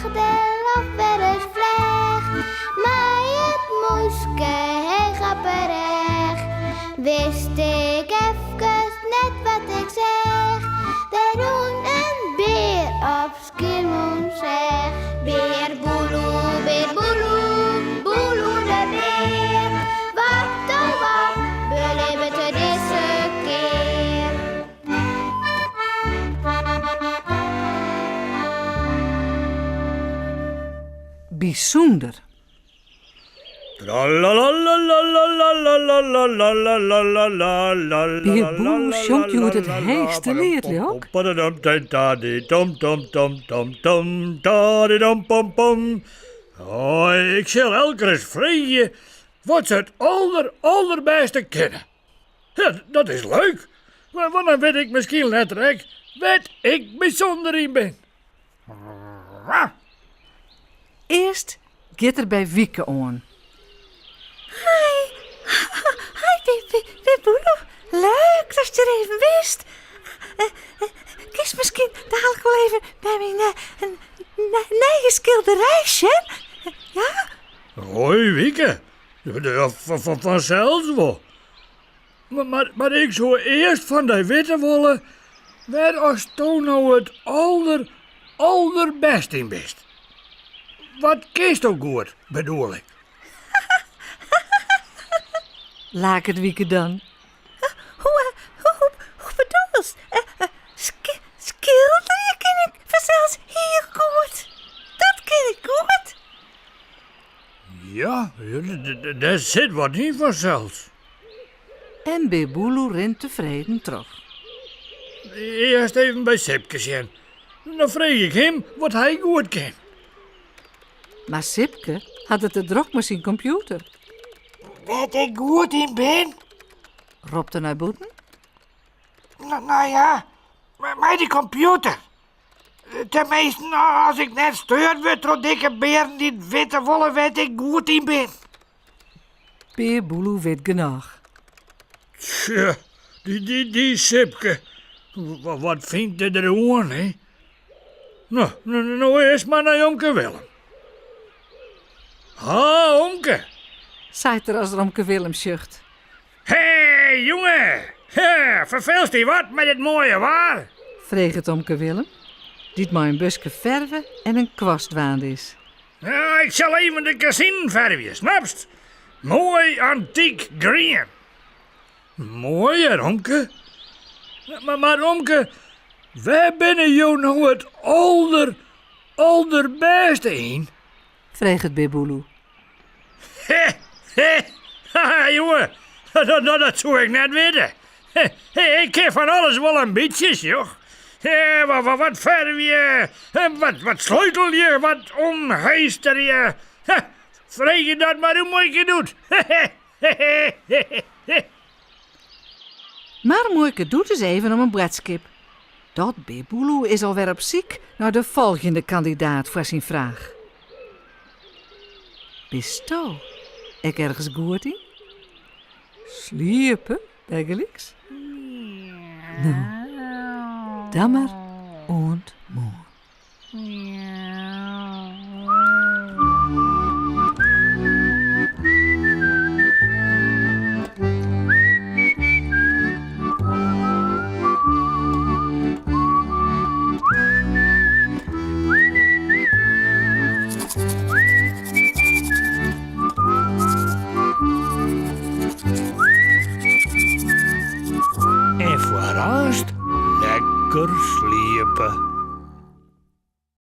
De loft wer ris fleach, mei it mûske heech op 'e rêch, wist ik efkes net wat ik seach. Der rûn in bear op Skiermûntseach. Bear Boeloe, bear Boeloe, Boeloe de bear. Wat oh wat belibbet er dizze kear? Bysûnder. Bear Boeloe sjongt hjoed it heechste liet, leau 'k. Ik sil elk ris freegje wat se it alder, alderbêste kinne. Dat is leuk, want dan wit ik miskien letter ek wêr't ik bysûnder yn bin. Earst giet er by Wieke oan. Hi, hi Bear Boeloe. Leuk datst hjir even bist. Kinst miskien dalik wol even by myn nije skilderij sjen? Ja? Hoi Wieke, fansels wol. Mar ik soe earst fan dy witte wolle wêr asto no it alder, alderbêst yn bist. Wat kinsto goed, bedoel ik. Laket Wieke dan. Hoe, hoe, hoe bedoelst? Skilderje kin ik fansels hiel goed. Dat kin ik goed. Ja, dêr sit wat yn fansels. En Bear Boeloe rint tefreden troch. Earst even by Sipke sjen. Dan freegje ik him wat hy goed kin. Mar Sipke hat it te drok mei syn kompjûter. Wêr't ik goed yn bin? Ropt er nei bûten. No ja, mei dy kompjûter. Teminsten, as ik net steurd wurd troch dikke bearen dy't witte wolle wêr't ik goed yn bin. Bear Boeloe wit genôch. Tsja, dy Sipke. Wat fynt er der oan, hè? No, no earst mar nei omke Willem. Ha, omke! Seit er as er omke Willem sjocht. Hé, jonge! Ferfeelst dy wat mei dit moaie waar? Freget omke Willem, dy't mei in buske ferve en in kwast dwaande is. Ja, ik sil even de kezinen fervje, snapst? Moai antyk grien. Moai hear, omke. Mar omke, wêr binne jo no it alder, alderbêste yn? Freget Bear Boeloe. He, he, haha, jonge, dat soe ik net witte. Ik kin fan alles wol in bytsje, sjoch. Wat fervje, wat sleutelje, wat omheisterje. Freegje dat mar oan muoike Doet. Mar muoike Doet is even om in boadskip. Dat Bear Boeloe is alwer op syk nei de folgjende kandidaat foar syn fraach. Bisto ek ergens goed yn? Sliepe, bygelyks? No, dan mar oant moarn. En foar aanst lekker sliepe.